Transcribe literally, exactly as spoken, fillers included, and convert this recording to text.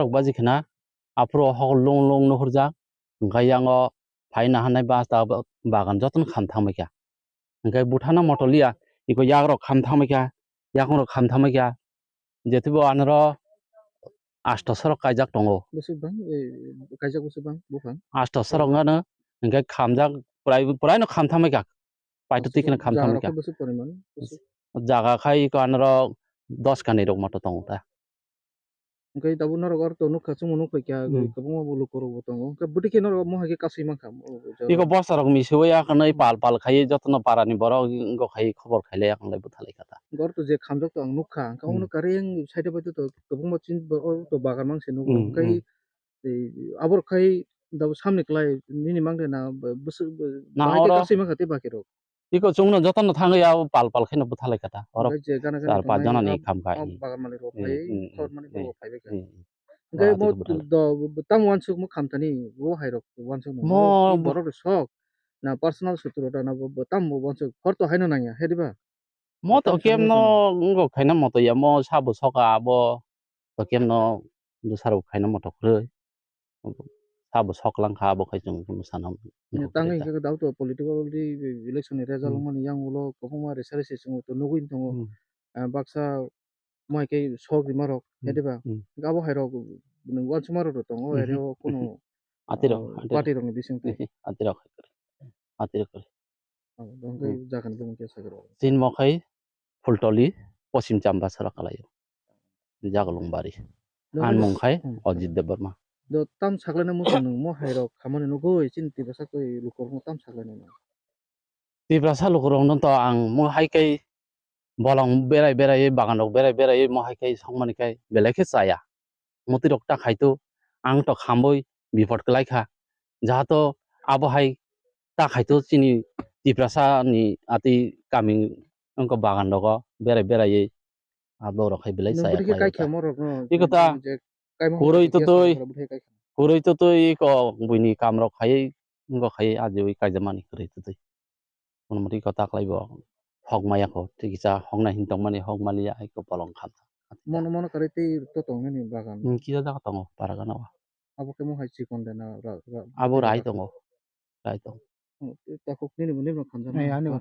Rok baji khna, aphuru hok lung lung nuhurjak, hwnkhe yango phaina hanai basta bagan jotono kham thangbaikha. Hwnkhe buthano moto liya, iko yagrok kham thangbaikha, yakungrok kham thangbaikha, jetibo anoro asto sorok kaijak tongo. Bwswk bang, eh, kaijak bwswk bang buphang? Asto sorok gano, hwnkhe khamjak, prai, praino kham thangbaikha. Paito twi kheno kham thangbaikha. Jaga khai iko anoro dos kanwi rok moto tongo ta. Hwnkhe tabuk norok oro to nukha, chwngno nukphaikha, kwbangma bo lukurokbo tongo. Hwnkhe bwtwi khe norok mohai khe kasui mankha, o jaga. Iko bosarok misiui akhwnwi pal pal khai jotono parani borok wngkha khai khobor khailai akhwnlai bwthalaikha ta. Oro to je khamjak to ang nukha, hwnkhe omono karwi ang side bai to kwbangma chini oro to bagan mangse nugo. Hwnkhe tei aboro khai dabo samni kwlai nini mangde na bwswk bahai khe kasui mankha tei bakirok. Iko chwngno jotono thangwi abo pal pal kheno bwthalaikha ta. Oro char pas jona ni kham kha. Bagan malik rok phai, khoroknwi borok phaibaikha. Hwnkhe mo tamo uansukma khamthani bo hairok uansukno. Mo borok rok sok na personal sutro da na bo tamo uansuk hor to haino nangya he diba? Mo to kemno wngkok khaina moto ya, mo sabo soka abo to kemno bwsarok khaina moto kwrwi. Sabo sok langkha abo khai chwng kunu sana. Tangwi khe dau to political election ni result wngmani yang ulo kwbangma resa resi chwng to nugwi tongo. Baksa mo hai khe sok rima rok he diba? Abo hai rok uansukma rok tongo area o kunu party rok ni bising twi. Atirok hai kwrwi. Atirok kwrwi. Chini mo khai Phultoli, Poschim Chambasara kalaio. Jagalungbari. Ani mung khai Ajit Debbarma. Do tam saklaina muchung nwng mo hai rok khamani nugwi chini Tiprasa koi lukurokno tam saklaina nwng. Tiprasa lukurokno to ang mo hai kai bolong berai berai bagan rok berai berai mo hai kai songmani kai belai khe chaya. Mwtwi rok ta khai to ang to khamboi bipot kwlai kha. Jahato abo hai ta khai to chini Tiprasa ni ati kami wngkha bagan rogo berai berai abo rok hai belai chaya khlai ta. Iko ta kwrwi twtwi, kwrwi twtwi iko buini kam rok khai wngkha khai ajiwi kaijamani kwrwi twtwi. Kono mati ko taklai bo hok maya ko, tikisa hok nai hin tongmani hok maliya ai ko bolong khamsa. Mono mono kwrwi tei to tongnani bagan. Hmm, kisa jaga tongo para gana o. Abo khe mo hai chikon de na ra, ra, abo rai tongo. Rai tongo. Hmm, takhuk nini bo nini bo khamjak. Ai, ani bo